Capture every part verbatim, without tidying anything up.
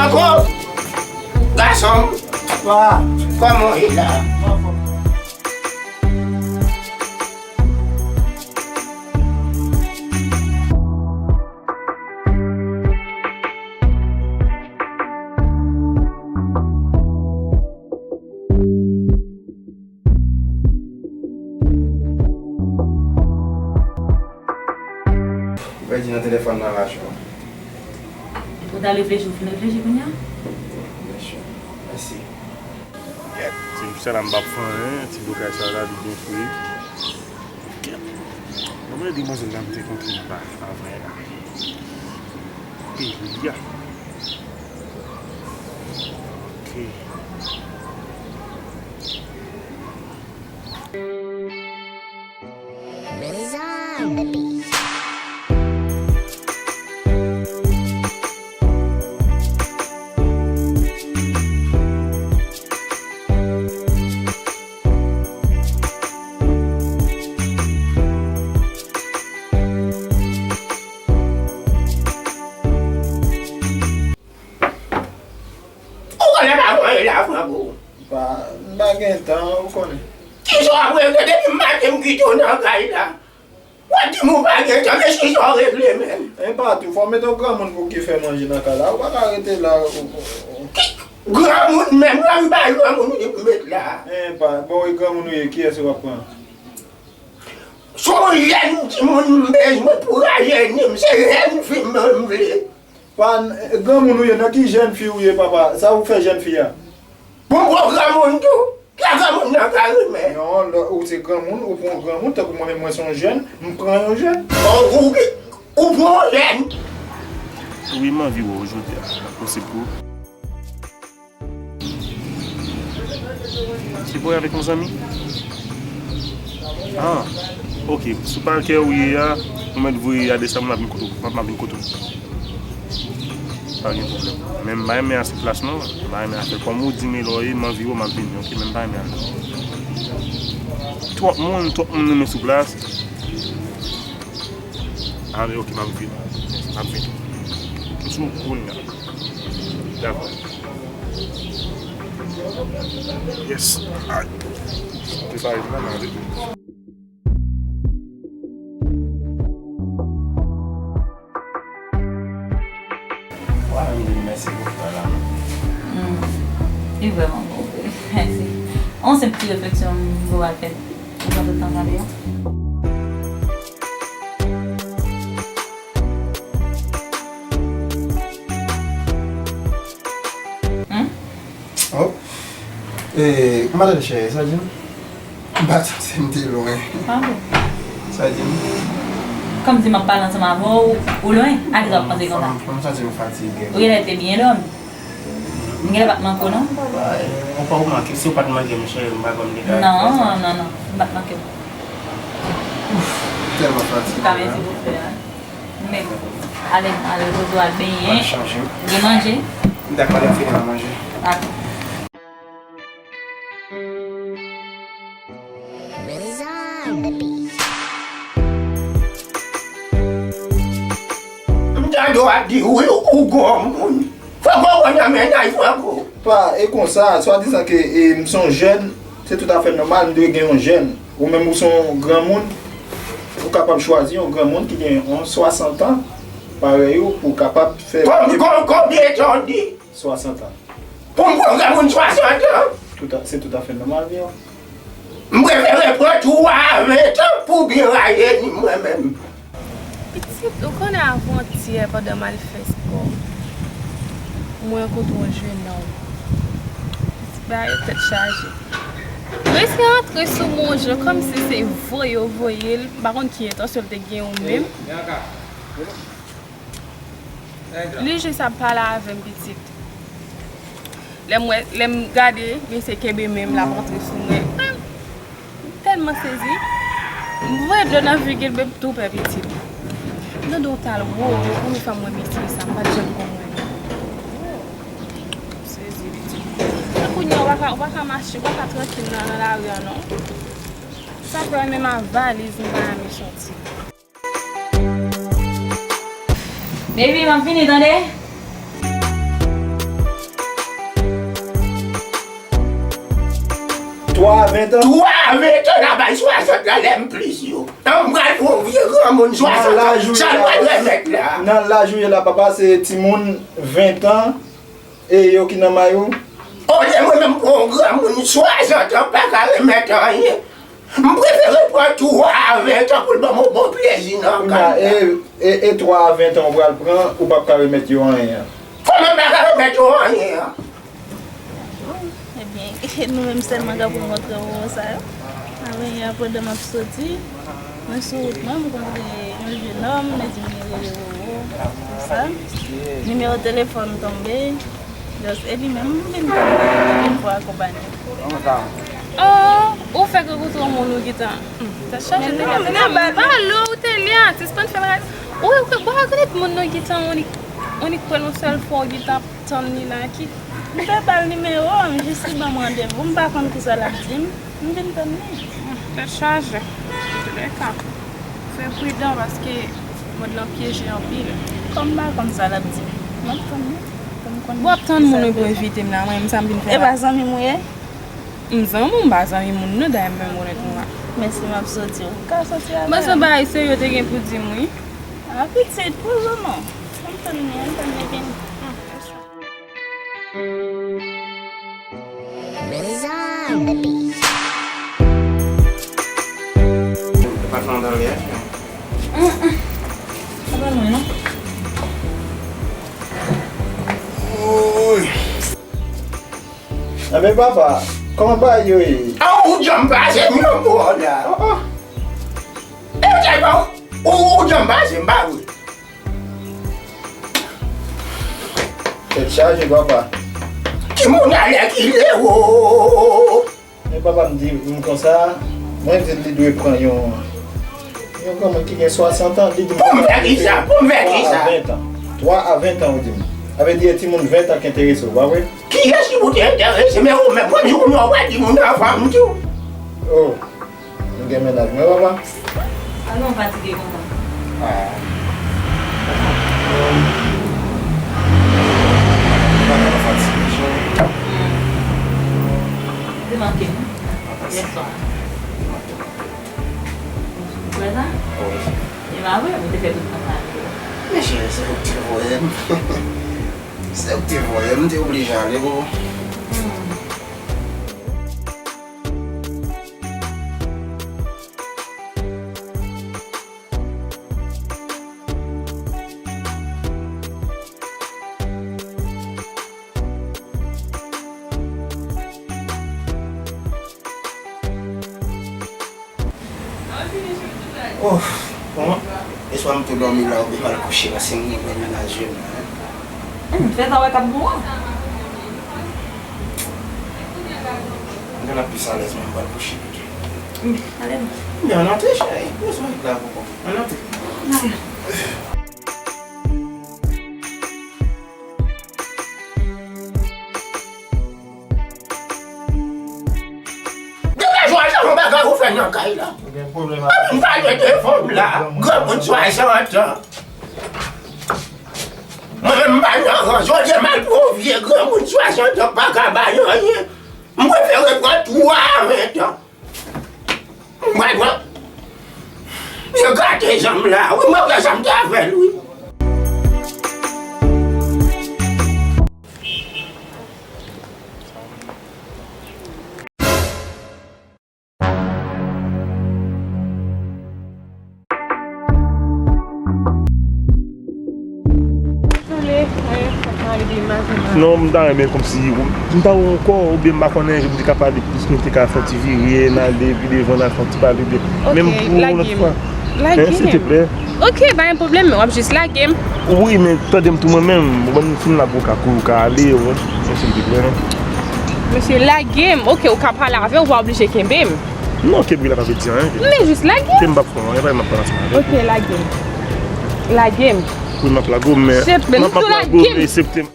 Ko, gason m, kòman w ye la? Ou pèdi nan telefòn nan la cho. Ou ta reflechi, ou fin reflechi kounye a? Byen si. Mèsi. Ti sa la m p ap fè anyen, ti blokaj sa la li byen fre. Kèt. Mwen di manzèl la m te kontre anba avè la. Eya. Ok. Ou konnen pa mwen la, Franco. Pa, m pa gen tan, ou konnen. Kisa w ap regle depi maten m kite w nan kay la? W ap di m ou pa gen tan, men kisa w regle menm? E pa tou, fò w mete yon granmoun pou ki fè manje nan kay la. Ou pa ka rete la, ou, ou, ou. Ki granmoun menm? Nan pa granmoun ou di pou met la. E pa, bon, e granmoun ou ye, kiyès ou ap pran? Se yon jèn timoun m bezwen pou rajeni m, se jèn fi m vle. Pa, granmoun ou ye, nan ki jèn fi ou ye, papa? Sa ou fè jèn fi a? Bon, bon, granmoun tou. Sa granmoun nan ka renmen. Non, lè ou se granmoun, ou pran yon granmoun, tankou mwen menm, mwen se yon jèn, m pran yon jèn. Bon, ou, ou pran yon jèn. Wi, m anvi wè w jodi a. Posib pou ou? Se pou avèk yon zanmi? Ah, ok. Sou pakè ou ye a, ou mèt voye a desanm, m ap vin kote w. M ap, m ap vin kote w. Pa gen pwoblèm. Men m pa renmen a sou plas non. M pa renmen a fè kòm ou di m e lè w ye, m anvi wè w, m ap vini, ok? Men m pa renmen a. Twòp moun, twòp moun renmen sou plas. Ah, men ok, m ap vini. M ap vini. M sou kounye a. Dakò. Yes. Ay. Te sa vin la, m ale. Wa, m di mèsi pou frè la. Hmm. Li vrèman bon vre. Mèsi. On senp ti refleksyon m vle w al fè. Ou pran tout tan w ale a. Hmm? Oh. Eh, madanm cheri, sa di m? M pa t santi m te lwen. Ah bon? Sa di m? Kòmsi m ap pale ansanm avè w, ou lwen? Akisa w ap panse konsa? Fò m, fò m santi m fatige. Ou genlè te byen dòmi. M genlè pa t manke w non. Ou pa ou manke, si w pa t manke m, cheri, m pa kwè m te ka fè sa. Non, non, non, m pa t manke w. Tèlman fatige. Ou ka mèsi pou frè a. Men, ale, ale repoze w, al benyen. Al chanje. Gen manje? Dakò, lè m fini m a manje. Dakò. M tande w ap di wi, ou granmoun. Franco konn nan mennaj Franco. Pa, e konsa, swadizan ke, e, m se yon jèn, se toutafè nòmal, m dwe gen yon jèn. Ou menm, ou se yon granmoun, ou kapab chwazi yon granmoun ki gen yon swasant an, parèy ou, pou w kapab fè. Kon-, kon-, konbyen tan w di? Swasant an. Pou m pran yon granmoun swasant an? Touta-, se toutafè nòmal, wi. M prefere pran twa a ven tan pou byen rajeni mwen menm. Pitit, ou konnen avantyè pandan m al fè spò, mwen rankontre yon jennonm. Pitit, bagay yo tèt chaje. Mesye antre sou mwen yon jan kòmsi se voye yo voye l, m pa konn ki entansyon l te gen menm. Li jis ap pale avè m, pitit. Lè m wè, lè m gade, mesye kenbe men m, l ap antre sou mwen. M tèlman sezi. M voye dlo nan figi l, men m tou pè, pitit. M tande w t al wo, wo, premye fwa m wè mesye sa, m pa t janm konn wè l. M sezi, pitit. Kounye a, w pa ka, w pa ka mache, w pa ka trankil nan, nan lari a, non. Sa fè menm a valiz, m pa renmen sòti. Baby, m ap vini, tande. Twa a ven tan? Twa a ven tan, n a bay swasant la, lè m plis yo. An, m pral pran yon vye granmoun swasant an, sa l pral remèt la? Nan laj ou ye la, papa, se timoun ven tan e yo ki nan may ou? Olye mwen menm pran yon granmoun swasant an, pa ka remèt anyen. M prefere pran twa a ven tan pou l ban m yon bon plezi nan kay la. E, e, e twa a ven tan ou pral pran, ou p ap ka remèt yo anyen an? Kòman m pa ka remèt yo anyen an? Ebyen, nou menm sèlman k ap rankontre Roro sa yo. Avanyè, pandan m ap soti, mwen sou wout mwen, m kontre yon jenòm, li di m li rele Roro, tout sa. Nimewo telefòn tonbe, just, e li menm, m vin tann li, m vin pou akonpanye. Oh, ou fèk rankontre yon moun ou gentan. Hmm, tèt chaje, te gentan. M pale w, ou te li a, sispann fè bagay. Ou, ou, ou pa rekonèt moun nan gentan, on li, on li kwè l yon sèl fwa, ou gentan tann li la, ki, m te ba l nimewo a, m jis li ban m randevou, m pa konn kisa l ap di m, m vin tann li. Hmm, tèt chaje. Antoulèka, fè pridan paske mond lan pyeje anpil. Kòm m pa konn sa l ap di m, m ap tann li. Pou m konn kisa l ap di. W ap tann moun wi pou envite m la, mwen menm sa m vin fè la. E pa zanmi m ou ye? M zanmi w, m pa zanmi moun non, dayè m menm konnen tou a. Mèsi, m ap soti. Ou ka soti avè m. Mwen se yon bagay serye w te gen pou di m wi. Ah, pitit, poze w non. Ann tann li, ann tann li vini. Mezanmi. Patnè w antre a. Mm, mm. Sa pa lwen non. Oy. Enben papa, kòman bagay yo ye? Ah, ou janm pase m nan bò la. Oh, oh. E ou tèlman, ou, ou janm pase m, pa vre? Tèt chaje papa. Timoun alèkile wo. Men papa m di m konsa, mwen di l li dwe pran yon, yon granmoun ki gen swasant an, li di m pou m fè kisa? Pou m fè kisa? Twa a ven tan. Twa a ven tan ou di m. Sa vle di e timoun ven tan k enterese w, pa vre? Kiyès ki pou te enterese? Men ou menm, kòm si ou menm w pa di moun anfòm tou. Oh, nou gen mennaj mwen, papa. Alò, w fatige konsa. Ah. Ou pa ka fatige, cheri. Hmm. Te manke m. Yè swa. Ou wè sa? Wi. E pa vre, ou te fè tout tan sa. Men cheri, se ou ki te voye m. Se ou ki te voye m, m te oblije ale, boo. Hmm. Oh, bon, eswa m tou dòmi la oubyen m al kouche paske m gen mennaj jwenn la. Hmm, fè sa w wè k ap bon an. M gen ap plis alèz men m pral kouche pito. Hmm, ale non. Men ann antre cheri, bezwen la poko. Ann antre. Ale. Degaje w al fè yon bagay ou fè nan kay la. Ou gen pwoblèm avè m. Epi m pale de fanm la, granmoun swasant an. Mwen menm m pa nan rans, olye m al pran yon vye granmoun swasant an k pa ka bay anyen. M prefere pran twa a ven tan. Mwen, mwen, yo gate janm la, wi, mwen wè sa m te avè l, wi. Non, m ta renmen kòmsi m ta wè w ankò, oubyen m pa konnen, jan m te ka pale plis, nou te ka fè yon ti vire, n ale pi devan, n al fè yon ti pale, oubyen menm pou yon lòt fwa. Hein, silteplè. Ok, pa gen pwoblèm, men w ap jis lage m. Wi, men tande m tou mwen menm, ou konn fin la pou w ka kouri, ou ka ale, wi. Men silteplè, non. Mesye, lage m. Ok, ou ka pale avè w, ou pa oblije kenbe m. Non, kenbe la pa vle di anyen. Men jis lage m. Ke m p ap pran anyen, pa m ap pran ansanm avè w. Ok, lage m. Lage m. Wi, m ap lage w, men m ap lage w, men esepte m.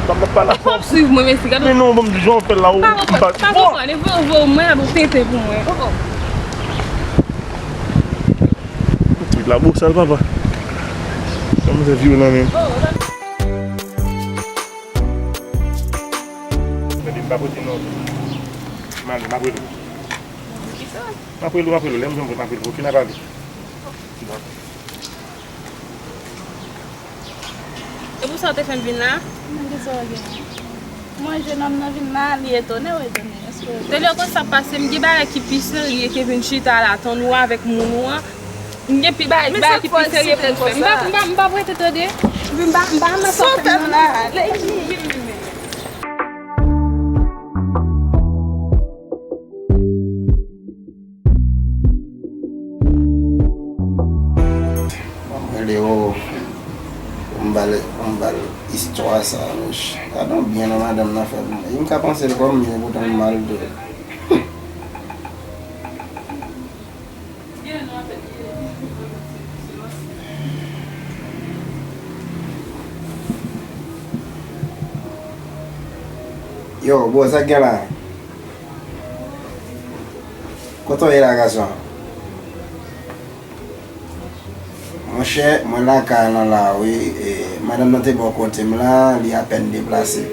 M ap pale avè w. Fò w swiv mwen, mesye, gade. Men non, bon, jan w fè l la, ou m pa di. Pa konprann, e voye, voye mwen, ap tenten pou mwen. Oh, oh. Tout la bosal, papa. Kòman se vyolan menm. Oh, la. M ap rete non. M ale, m ap rele w. M ap rele w, m ap rele w. Lè m jwenn w, m ap rele w. Oke, n a pale. E pou sa w te fè m vin la? Mwen gen sa w gen. Mwen, jennonm nan vin la, li etone, w etone. Èske w etone? Telè, w konn sa k pase, m gen bagay ki pi serye ke vin chita la, tann ou avèk moun ou an. M gen pi bagay, bagay ki pi serye pou m fè. M pa, m pa, m pa prete tande. M pa, m pa nan sa w fè m la. Mwen rele o, pou m ba l, pou m ba l istwa sa, men gadon byen nan madanm nan fè pou mwen. E m ka panse l kòm m, epoutan m mal tou. Yo, bro, sa k gen la? Kote w ye la, gason? Monchè, mwen lakay lan la, wi. E, madanm nan te bò kote m la, li apèn deplase.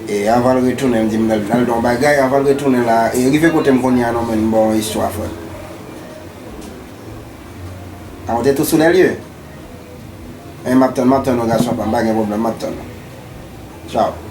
E, anvan l retounen, m di m l al, l al nan yon bagay, anvan l retounen la, e, rive kote m kounye a, non, men m ba w yon istwa, frè. A, ou te tou sou lè l ye? Men m ap tann, m ap tann nou, gason pa m, pa gen pwoblèm, m ap tann nou. Tchaw.